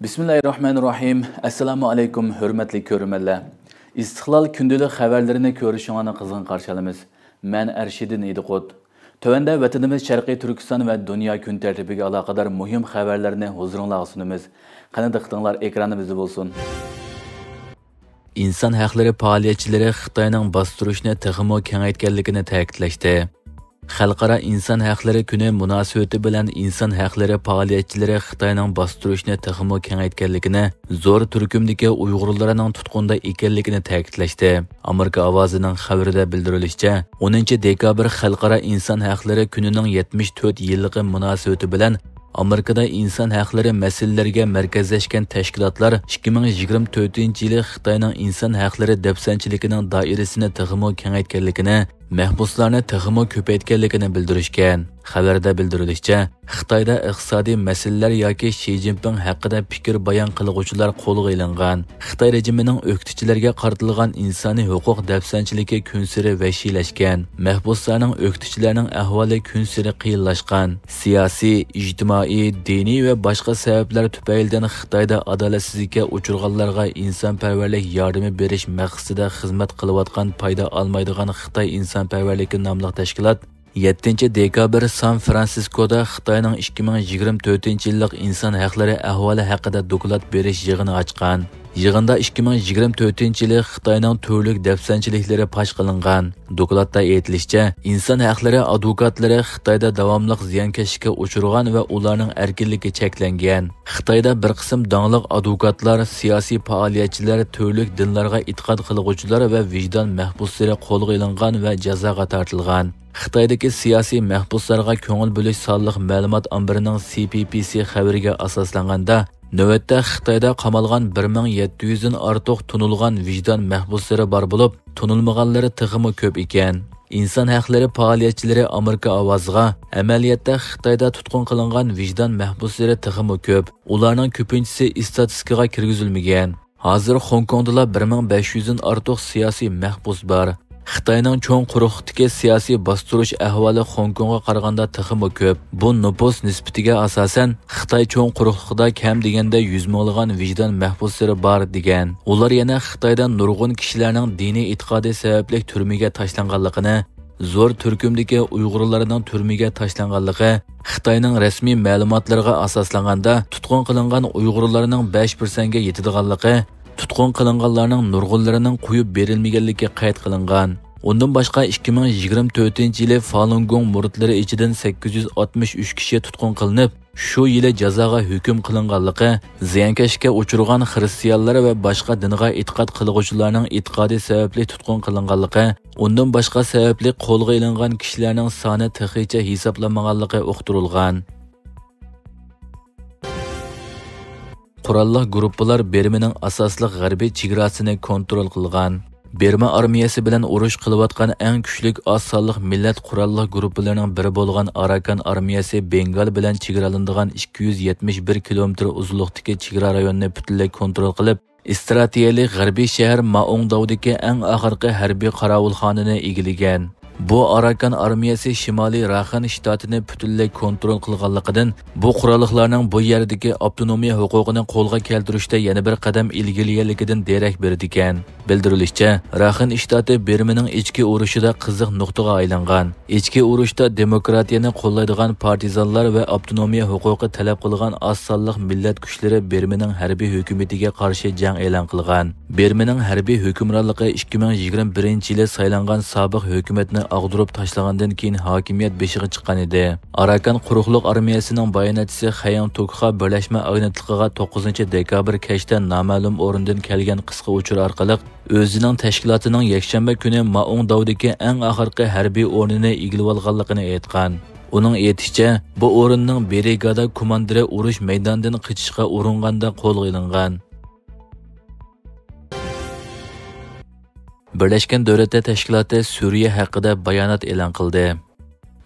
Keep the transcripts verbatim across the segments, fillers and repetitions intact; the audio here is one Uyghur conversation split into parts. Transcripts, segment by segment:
بىسمىللاھىررەھمانىررەھىم. ئەسسالامۇ ئەلەيكۇم، ھۆرمەتلىك كۆرۈرمەنلەر. ئىستىقلال كۈندىلىك خەۋەرلىرىنى كۆرۈشۈڭلارنى قىزغىن قارشى ئالىمىز. مەن ئەرشىدىن ئىدىقۇت. تۆۋەندە ۋەتىنىمىز شەرقىي تۈركىستان ۋە دۇنيا كۈن تەرتىپىگە ئالاقىدار مۇھىم خەۋەرلەرنى ھۇزۇرۇڭلارغا سۇنىمىز. قېنى دىققىتىڭلار ئېكرانىمىزدا بولسۇن. ئىنسان ھەقلىرى پائالىيەتچىلىرى خىتاينىڭ باستۇرۇشنى تېخىمۇ كېڭەيتكەنلىكىنى تەكىتلەشتى. خەلقئارا ئىنسان ھەقلىرى كۈنى مۇناسىۋىتى بىلەن ئىنسان ھەقلىرى پائالىيەتچىلىرى خىتاينىڭ باستۇرۇشنى تېخىمۇ كېڭەيتكەنلىكىنى، زور تۈركۈمدىكى ئۇيغۇرلارنىڭ تۇتقۇندا ئىكەنلىكىنى تەكىتلەشتى. ئامېرىكا ئاۋازىنىڭ خەۋىرىدە بىلدۈرۈلۈشىچە، ئونىنچى دېكابىر خەلقئارا ئىنسان ھەقلىرى كۈنىنىڭ يەتمىش تۆت يىللىقى مۇناسىۋىتى بىلەن ئامېرىكىدا ئىنسان ھەقلىرى مەسىلىلىرىگە مەركەزلەشكەن تەشكىلاتلار ئىككى مىڭ يىگىرمە تۆتىنچى يىلى خىتاينىڭ ئىنسان ھەقلىرى دەپسەندىچىلىكىنىڭ دائىرىسىنى تېخىمۇ كېڭەيتكەنلىكىنى، مەھبۇسلارنى تېخىمۇ كۆپەيتكەنلىكىنى بىلدۈرۈشكەن. خەۋەردە بىلدۈرۈلۈشىچە، خىتايدا ئىقتىسادىي مەسىلىلەر ياكى شى جىنپىڭ ھەققىدە پىكىر بايان قىلغۇچىلار قولغا ئېلىنغان. خىتاي رېجىمىنىڭ ئۆكتىچىلەرگە قارىتىلغان ئىنسانىي ھوقۇق دەپسەندىچىلىكى كۈنسېرى ۋەھشىيلەشكەن. مەھبۇسلارنىڭ ئۆكتىچىلەرنىڭ ئەھۋالى كۈنسېرى قىيىنلاشقان. سىياسىي، ئىجتىمائىي، دىنىي ۋە باشقا سەۋەبلەر تۈپەيلىدىن خىتايدا ئادالەتسىزلىككە ئۇچرىغانلارغا ئىنسانپەرۋەرلىك ياردىمى بېرىش مەقسىتىدە خىزمەت قىلىۋاتقان پايدا ئالمايدىغان خىتاي ئىنسانپەرۋەرلىكى ناملىق تەشكىلات يەتتىنچى دېكابىر سان فرانسىسكودا خىتاينىڭ ئىككى مىڭ يىگىرمە تۆتىنچى يىللىق ئىنسان ھەقلىرى ئەھۋالى ھەققىدە دوكلات بېرىش يىغىنى ئاچقان. يىغىندا ئىككى مىڭ يىگىرمە تۆتىنچى يىلى خىتاينىڭ تۈرلۈك دەپسەندىچىلىكلىرى پاش قىلىنغان. دوكلاتتا ئېيتىلىشىچە، ئىنسان ھەقلىرى ئادۋوكاتلىرى خىتايدا داۋاملىق زىيانكەشلىككە ئۇچرىغان ۋە ئۇلارنىڭ ئەركىنلىكى چەكلەنگەن. خىتايدا بىر قىسىم داڭلىق ئادۋوكاتلار، سىياسىي پائالىيەتچىلەر، تۈرلۈك دىنلارغا ئېتىقاد قىلغۇچىلار ۋە ۋىجدان مەھبۇسلىرى قولغا ئېلىنغان ۋە جازاغا تارتىلغان. خىتايدىكى سىياسىي مەھبۇسلارغا كۆڭۈل بۆلۈش سانلىق مەلۇمات ئامبىرىنىڭ سى پى پى سى خەۋىرىگە ئاساسلانغاندا، نۆۋەتتە خىتايدا قامالغان بىر مىڭ يەتتە يۈزدىن ئارتۇق تونۇلغان ۋىجدان مەھبۇسلىرى بار بولۇپ، تونۇلمىغانلىرى تېخىمۇ كۆپ ئىكەن. ئىنسان ھەقلىرى پائالىيەتچىلىرى ئامېرىكا ئاۋازىغا، ئەمەلىيەتتە خىتايدا تۇتقۇن قىلىنغان ۋىجدان مەھبۇسلىرى تېخىمۇ كۆپ، ئۇلارنىڭ كۆپىنچىسى ئىستاتىستىكىغا كىرگۈزۈلمىگەن. ھازىر خوڭكوڭدىلا بىر مىڭ بەش يۈزدىن ئارتۇق سىياسىي مەھبۇس بار. خىتاينىڭ چوڭ قۇرۇقلۇقتىكى سىياسىي باستۇرۇش ئەھۋالى خوڭكوڭغا قارىغاندا تېخىمۇ كۆپ. بۇ نوپۇس نىسبىتىگە ئاساسەن، خىتاي چوڭ قۇرۇقلۇقىدا كەم دېگەندە يۈز مىڭلىغان ۋىجدان مەھبۇسلىرى بار، دېگەن. ئۇلار يەنە خىتايدا نۇرغۇن كىشىلەرنىڭ دىنىي ئېتىقادى سەۋەبلىك تۈرمىگە تاشلانغانلىقىنى، زور تۈركۈمدىكى ئۇيغۇرلارنىڭ تۈرمىگە تاشلانغانلىقى، خىتاينىڭ رەسمىي مەلۇماتلىرىغا ئاساسلانغاندا، تۇتقۇن قىلىنغان ئۇيغۇرلارنىڭ بەش پىرسەنتكە يېتىدىغانلىقى، تۇتقۇن قىلىنغانلارنىڭ نۇرغۇنلىرىنىڭ قويۇپ بېرىلمىگەنلىكى قەيت قىلىنغان. ئۇندىن باشقا، ئىككى مىڭ يىگىرمە تۆتىنچى يىلى فالۇنگوڭ مۇرىتلىرى ئىچىدىن سەككىز يۈز ئاتمىش ئۈچ كىشى تۇتقۇن قىلىنىپ، شۇ يىلى جازاغا ھۆكۈم قىلىنغانلىقى، زىيانكەشلىككە ئۇچرىغان خىرىستىيانلار ۋە باشقا دىنغا ئېتىقاد قىلغۇچىلارنىڭ ئېتىقادى سەۋەبلىك تۇتقۇن قىلىنغانلىقى، ئۇندىن باشقا سەۋەبلىك قولغا ئېلىنغان كىشىلەرنىڭ سانى تېخىچە ھېسابلانمىغانلىقى ئۇقتۇرۇلغان. قوراللىق گۇرۇپپىلار بىرمىنىڭ ئاساسلىق غەربىي چېگراسىنى كونترول قىلغان. بىرما ئارمىيەسى بىلەن ئۇرۇش قىلىۋاتقان ئەڭ كۈچلۈك ئاز سانلىق مىللەت قوراللىق گۇرۇپپىلىرىنىڭ بىرى بولغان ئاراكان ئارمىيەسى بېنگال بىلەن چېگرالىنىدىغان ئىككى يۈز يەتمىش بىر كىلومېتىر ئۇزۇنلۇقتىكى چېگرا رايونىنى پۈتۈنلەي كونترول قىلىپ، ئىستراتېگىيەلىك غەربىي شەھەر مائۇڭداۋدىكى ئەڭ ئاخىرقى ھەربىي قاراۋۇلخانىنى ئىگىلىگەن. بۇ ئاراكان ئارمىيەسى شىمالىي راخىن شتاتىنى پۈتۈنلەي كونترول قىلغانلىقىدىن، بۇ قوراللىقلارنىڭ بۇ يەردىكى ئاپتونومىيە ھوقۇقىنى قولغا كەلتۈرۈشتە يەنە بىر قەدەم ئىلگىرىلىگەنلىكىدىن دېرەك بېرىدىكەن. بىلدۈرۈلۈشىچە، راخىن شتاتى بىرمىنىڭ ئىچكى ئۇرۇشىدا قىزىق نۇقتىغا ئايلانغان. ئىچكى ئۇرۇشتا دېموكراتىيەنى قوللايدىغان پارتىزانلار ۋە ئاپتونومىيە ھوقۇقى تەلەپ قىلغان ئاز سانلىق مىللەت كۈچلىرى بىرمىنىڭ ھەربىي ھۆكۈمىتىگە قارشى جەڭ ئېلان قىلغان. بىرمىنىڭ ھەربىي ھۆكۈمرانلىقى ئىككى مىڭ يىگىرمە بىرىنچى يىلى سايلانغان سابىق ھۆكۈمەتنى ئاغدۇرۇپ تاشلىغاندىن كېيىن ھاكىمىيەت بېشىغا چىققان ئىدى. ئاراكان قۇرۇقلۇق ئارمىيەسىنىڭ باياناتچىسى خەيياڭ توكخا بىرلەشمە ئاگېنتلىقىغا توققۇزىنچى دېكابىر كەچتە نامەلۇم ئورۇندىن كەلگەن قىسقا ئۇچۇر ئارقىلىق، ئۆزىنىڭ تەشكىلاتىنىڭ يەكشەنبە كۈنى مائۇڭداۋدىكى ئەڭ ئاخىرقى ھەربىي ئورنىنى ئىگىلىۋالغانلىقىنى ئېيتقان. ئۇنىڭ ئېيتىشىچە، بۇ ئورۇننىڭ برىگادا كوماندىرى ئۇرۇش مەيدانىدىن قېچىشقا ئۇرۇنغاندا قولغا ئېلىنغان. بىرلەشكەن دۆلەتلەر تەشكىلاتى سۈرىيە ھەققىدە بايانات ئېلان قىلدى.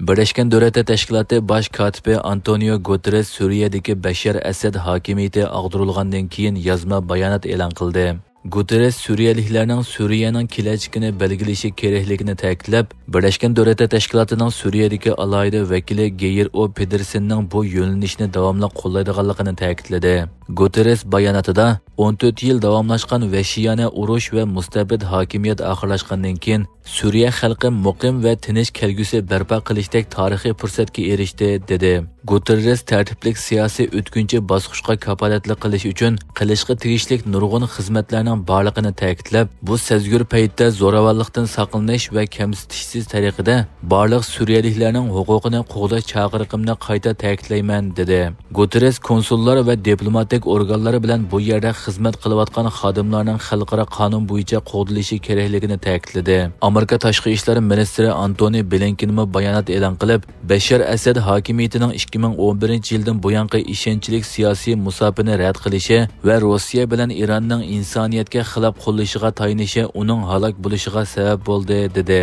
بىرلەشكەن دۆلەتلەر تەشكىلاتى باش كاتىپى ئانتونىيو گۇتېررېس سۈرىيەدىكى بەششار ئەسەد ھاكىمىيىتى ئاغدۇرۇلغاندىن كېيىن يازما بايانات ئېلان قىلدى. گۇتېررېس سۈرىيەلىكلەرنىڭ سۈرىيەنىڭ كېلەچىكىنى بەلگىلىشى كېرەكلىكىنى تەكىتلەپ، بىرلەشكەن دۆلەتلەر تەشكىلاتىنىڭ سۈرىيەدىكى ئالاھىدە ۋەكىلى گېير ئو پېدېرسېننىڭ بۇ يۆنىلىشنى داۋاملىق قوللايدىغانلىقىنى تەكىتلىدى. گۇتېررېس باياناتىدا، ئون تۆت يىل داۋاملاشقان ۋەھشىيانە ئۇرۇش ۋە مۇستەبىت ھاكىمىيەت ئاخىرلاشقاندىن كېيىن، سۈرىيە خەلقى مۇقىم ۋە تىنچ كەلگۈسى بەرپا قىلىشتەك تارىخىي پۇرسەتكە ئېرىشتى، دېدى. گۇتېررېس تەرتىپلىك سىياسىي ئۆتكۈنچى باسقۇچقا كاپالەتلىك قىلىش ئۈچۈن قىلىشقا تېگىشلىك نۇرغۇن خىزمەتلەرنىڭ بارلىقىنى تەكىتلەپ، بۇ سەزگۈر پەيتتە زوراۋانلىقتىن ساقلىنىش ۋە كەمسىتىشسىز تەرىقىدە بارلىق سۈرىيەلىكلەرنىڭ ھوقۇقىنى قوغداش چاقىرىقىمنى قايتا تەكىتلەيمەن، دېدى. گۇتېررېس كونسۇللار ۋە دىپلوماتىك ئورگانلار بىلەن بۇ يەردە خىزمەت قىلىۋاتقان خادىملارنىڭ خەلقئارا قانۇن بويىچە قوغدىلىشى كېرەكلىكىنى تەكىتلىدى. ئامېرىكا تاشقى ئىشلار مىنىستىرى ئانتونى بلىنكېنمۇ بايانات ئېلان قىلىپ، بەششار ئەسەد ھاكىمىيىتىنىڭ ئىككى مىڭ ئون بىرىنچى يىلدىن بۇيانقى ئىشەنچلىك سىياسىي مۇساپىنى رەت قىلىشى ۋە روسىيە بىلەن ئىراننىڭ ئىنسانىيەتكە خىلاپ قوللىشىغا تايىنىشى ئۇنىڭ ھالاك بولۇشىغا سەۋەب بولدى، دېدى.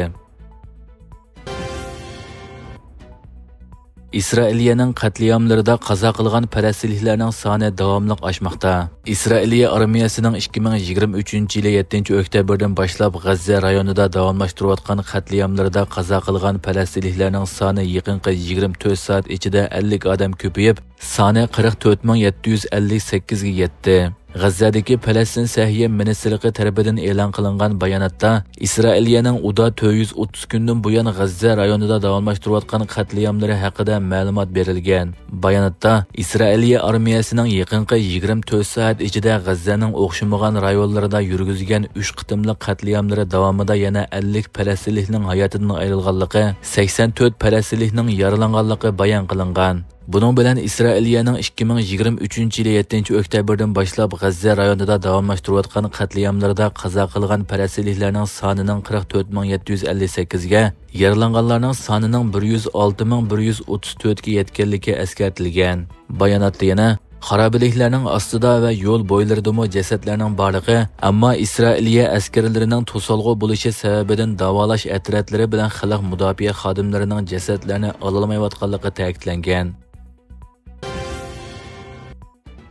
ئىسرائىلىيەنىڭ قەتلىئاملىرىدا قازا قىلغان پەلەستىنلىكلەرنىڭ سانى داۋاملىق ئاشماقتا. ئىسرائىلىيە ئارمىيەسىنىڭ ئىككى مىڭ يىگىرمە ئۈچىنچى يىلى يەتتىنچى ئۆكتەبىردىن باشلاپ غەززە رايونىدا داۋاملاشتۇرۇۋاتقان قەتلىئاملىرىدا قازا قىلغان پەلەستىنلىكلەرنىڭ سانى يېقىنقى يىگىرمە تۆت سائەت ئىچىدە ئەللىك ئادەم كۆپىيىپ، سانى قىرىق تۆت مىڭ يەتتە يۈز ئەللىك سەككىزگە يەتتى. غەززەدىكى پەلەستىن سەھىيە مىنىستىرلىقى تەرىپىدىن ئېلان قىلىنغان باياناتتا، ئىسرائىلىيەنىڭ ئۇدا تۆت يۈز ئوتتۇز كۈندىن بۇيان غەززە رايونىدا داۋاملاشتۇرۇۋاتقان قەتلىئاملىرى ھەققىدە مەلۇمات بېرىلگەن. باياناتتا، ئىسرائىلىيە ئارمىيەسىنىڭ يېقىنقى يىگىرمە تۆت سائەت ئىچىدە غەززەنىڭ ئوخشىمىغان رايونلىرىدا يۈرگۈزگەن ئۈچ قېتىملىق قەتلىئاملىرى داۋامىدا يەنە ئەللىك پەلەستىنلىكنىڭ ھاياتىدىن ئايرىلغانلىقى، سەكسەن تۆت پەلەستىنلىكنىڭ يارىلانغانلىقى بايان قىلىنغان. بۇنىڭ بىلەن ئىسرائىلىيەنىڭ ئىككى مىڭ يىگىرمە ئۈچىنچى يىلى يەتتىنچى ئۆكتەبىردىن باشلاپ غەززە رايونىدا داۋاملاشتۇرۇۋاتقان قەتلىئاملىرىدا قازا قىلغان پەلەستىنلىكلەرنىڭ سانىنىڭ قىرىق تۆت مىڭ يەتتە يۈز ئەللىك سەككىزگە، يارىلانغانلارنىڭ سانىنىڭ بىر يۈز ئالتە مىڭ بىر يۈز ئوتتۇز تۆتكە يەتكەنلىكى ئەسكەرتىلگەن. باياناتتا يەنە، خارابىلىكلەرنىڭ ئاستىدا ۋە يول بويلىرىدىمۇ جەسەتلەرنىڭ بارلىقى، ئەمما ئىسرائىلىيە ئەسكەرلىرىنىڭ توسالغۇ بولۇشى سەۋەبىدىن داۋالاش ئەترەتلىرى بىلەن خەلق مۇداپىئە خادىملىرىنىڭ جەسەتلەرنى ئالالمايۋاتقانلىقى تەكىتلەنگەن.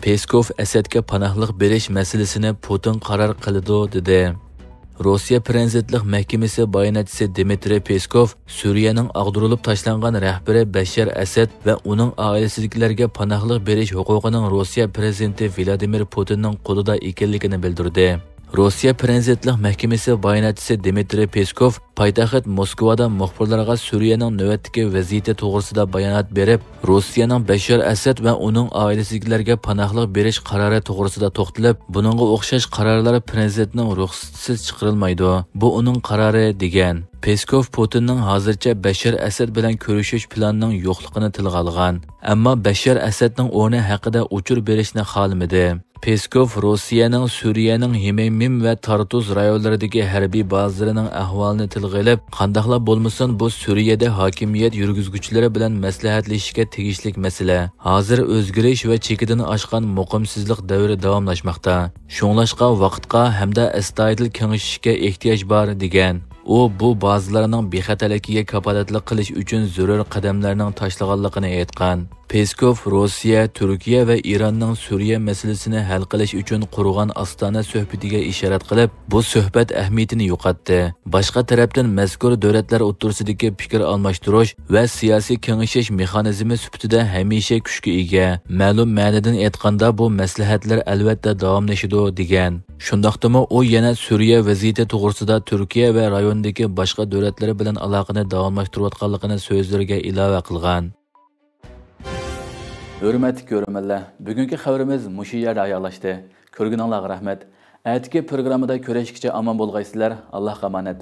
پېسكوف ئەسەدكە پاناھلىق بېرىش مەسىلىسىنى پۇتىن قارار قىلىدۇ، دېدى. روسىيە پىرېزىدېنتلىق مەھكىمىسى باياناتچىسى دىمىترىي پېسكوف سۈرىيەنىڭ ئاغدۇرۇلۇپ تاشلانغان رەھبىرى بەششار ئەسەد ۋە ئۇنىڭ ئائىلىسىدىكىلەرگە پاناھلىق بېرىش ھوقۇقىنىڭ روسىيە پىرېزىدېنتى ۋلادىمىر پۇتىننىڭ قولىدا ئىكەنلىكىنى بىلدۈردى. روسىيە پىرېزىدېنتلىق مەھكىمىسى باياناتچىسى دىمىترىي پېسكوف پايتەخت موسكۋادا مۇخبىرلارغا سۈرىيەنىڭ نۆۋەتتىكى ۋەزىيىتى توغرىسىدا بايانات بېرىپ، روسىيەنىڭ بەششار ئەسەد ۋە ئۇنىڭ ئائىلىسىدىكىلەرگە پاناھلىق بېرىش قارارى توغرىسىدا توختىلىپ، بۇنىڭغا ئوخشاش قارارلار پىرېزىدېنتنىڭ رۇخسىتىسىز چىقىرىلمايدۇ. بۇ ئۇنىڭ قارارى، دېگەن. پېسكوف پۇتىننىڭ ھازىرچە بەششار ئەسەد بىلەن كۆرۈشۈش پىلانىنىڭ يوقلۇقىنى تىلغا ئالغان. ئەمما بەششار ئەسەدنىڭ ئورنى ھەققىدە ئۇچۇر بېرىشنى خالىمىدى. پېسكوف روسىيەنىڭ سۈرىيەنىڭ ھىمەيمىم ۋە تارتۇس رايونلىرىدىكى ھەربىي بازىلىرىنىڭ ئەھۋالىنى تىلغا ئېلىپ، قانداقلا بولمىسۇن، بۇ سۈرىيەدە ھاكىمىيەت يۈرگۈزگۈچىلىرى بىلەن مەسلىھەتلىشىشكە تېگىشلىك مەسىلە. ھازىر ئۆزگىرىش ۋە چېكىدىن ئاشقان مۇقىمسىزلىق دەۋرى داۋاملاشماقتا. شۇڭلاشقا ۋاقىتقا ھەمدە ئەستايىدىل كېڭىشىشكە ئېھتىياج بار، دېگەن. ئۇ بۇ بازىلارنىڭ بىخەتەرلىكىگە كاپالەتلىك قىلىش ئۈچۈن زۆرۈر قەدەملەرنىڭ تاشلىغانلىقىنى ئېيتقان. پېسكوف روسىيە، تۈركىيە ۋە ئىراننىڭ سۈرىيە مەسىلىسىنى ھەل قىلىش ئۈچۈن قۇرغان ئاستانە سۆھبىتىگە ئىشارەت قىلىپ، بۇ سۆھبەت ئەھمىيىتىنى يوقاتتى. باشقا تەرەپتىن، مەزكۇر دۆلەتلەر ئوتتۇرىسىدىكى پىكىر ئالماشتۇرۇش ۋە سىياسىي كېڭىشىش مېخانىزمى سۈپىتىدە ھەمىشە كۈچكە ئىگە. مەلۇم مەنىدىن ئېيتقاندا، بۇ مەسلىھەتلەر ئەلۋەتتە داۋاملىشىدۇ، دېگەن. شۇنداقتىمۇ ئۇ يەنە سۈرىيە ۋەزىيىتى توغرىسىدا تۈركىيە ۋە رايوندىكى باشقا دۆلەتلەر بىلەن ئالاقىنى داۋاملاشتۇرۇۋاتقانلىقىنى سۆزلىرىگە ئىلاۋە قىلغان. ھۆرمەتلىك كۆرۈرمەنلەر، بۈگۈنكى خەۋىرىمىز مۇشۇ يەردە ئاياغلاشتى. كۆرگىنىڭلارغا رەھمەت. ئەتىكى پروگراممىدا كۆرۈشكىچە ئامان بولغايسىلەر. ئاللاھقا ئامانەت.